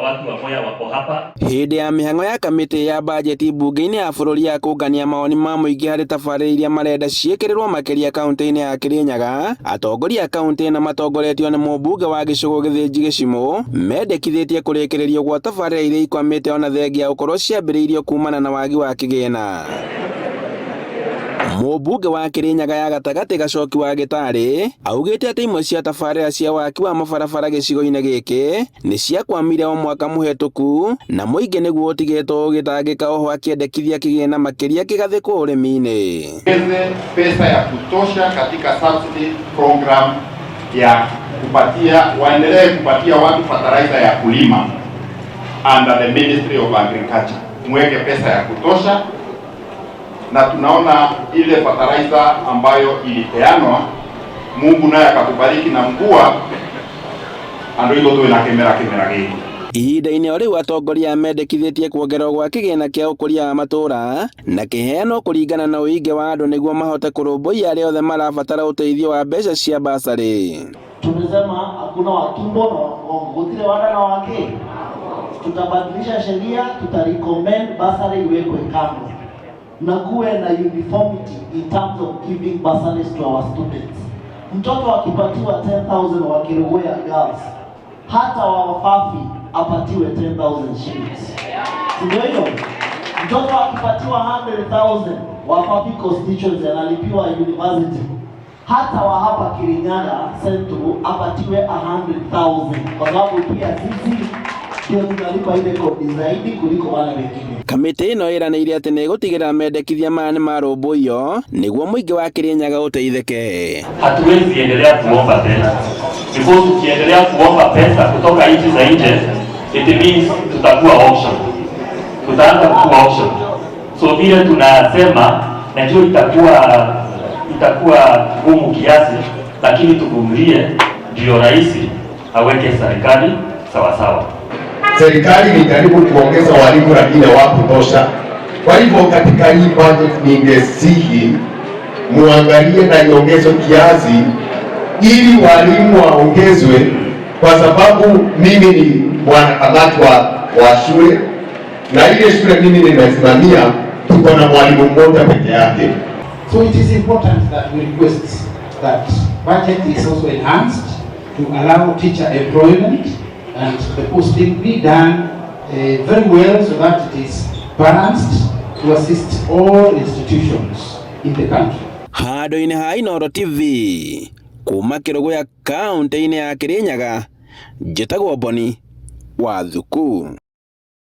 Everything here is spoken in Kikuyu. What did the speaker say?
Watu wa Mwea wako hapa. Hĩndĩ ya mĩhang'o ya kamĩtĩ ya bajeti mbunge-inĩ ya bũrũri ya kũngania mawoni ma mũingĩ harĩ tabarĩra iria marenda ciĩkĩrĩrwo makĩria kaunti-inĩ ya Kirinyaga, atongoria a kaunti ĩno matongoretio nĩ mũmbunge wa Gĩcũgũ Gĩthĩnji Gĩcimũ mendekithĩtie kũrĩkĩrĩrio gwa tabarĩra iria ikwamĩte ona thengia gũkorwo ciambĩrĩirio kumana na wagi wa kĩgĩna. Mũmbunge wa Kirinyaga ya gatagatĩ Gacoki wa Gĩtarĩ augĩte atĩ imwe cia tabarĩra cia waki wa mabarabara gĩcigo-inĩ gĩkĩ nĩ ciakwamire o mwaka mũhetũku na mũingĩ nĩguo ũtigĩtwo ũgĩtangĩka oho akĩendekithia kĩgĩna makĩria kĩgathĩkwo ũrĩmi-inĩ. Ongeze pesa ya kutosha katika subsidy program ya kupatia, waendelee kupatia watu fertilizer ya kulima under the Ministry of Agriculture. Mweke pesa ya kutosha, na tunaona ile fertilizer ambayo ilipeanwa, Mungu naye akatubariki na mvua, andu iko tuwe na kimera kimera giki. Ihinda-inĩ o rĩu atongoria mendekithĩtie kuongererwo gwa kĩgĩna kĩa ũkũria wa matũũra na kĩheanwo kũringana na ũingĩ wa andũ nĩguo mahote kũrũmbũiya arĩa othe marabatara ũteithio wa mbeca cia basarĩ. Tumesema hakuna watumbo na wagongo, gutire wada na wake. Tutabadilisha sheria, tutarecommend basari iwekwe kando na kuwe na uniformity in terms of giving bursaries to our students. Mtoto akipatiwa 10,000 wa Kerugoya Girls, hata wa Wafafi apatiwe 10,000 shillings, si ndio hiyo? Mtoto akipatiwa 100,000 wa Fafi constituency analipiwa university, hata wa hapa Kirinyaga Central apatiwe 100,000 kwa sababu pia sisi ndio tunalipa ile kodi zaidi kuliko wale wengine. Kamĩtĩ ĩno ĩranĩire atĩ nĩ ĩgũtigĩrĩra mendekithia maya nĩ marũmbũiyo nĩguo mũingĩ wa Kirinyaga ũteithĩke. Hatuwezi endelea kuomba tena because tukiendelea kuomba pesa kutoka nchi za nje, it means tutakuwa auction, tutaanza kuwa auction. So vile tunasema, najua itakuwa gumu kiasi, lakini tuvumilie, ndio rais aweke serikali sawasawa. Serikali ilijaribu kuongeza walimu lakini hawakutosha. Kwa hivyo katika hii budget ningesihi muangalie na iongezwe kiasi ili walimu waongezwe, kwa sababu mimi ni mwanakamati wa shule na ile shule mimi nimesimamia, tuko na mwalimu mmoja peke yake. So it is important that we request that budget is also enhanced to allow teacher employment and the posting be done very well so that it is balanced to assist all institutions in the country. Handũ-inĩ ha Inooro TV kuma Kĩrũgũya kaũntĩ-inĩ ya Kĩrĩnyaga, njĩtagwo Boni wa Thuku.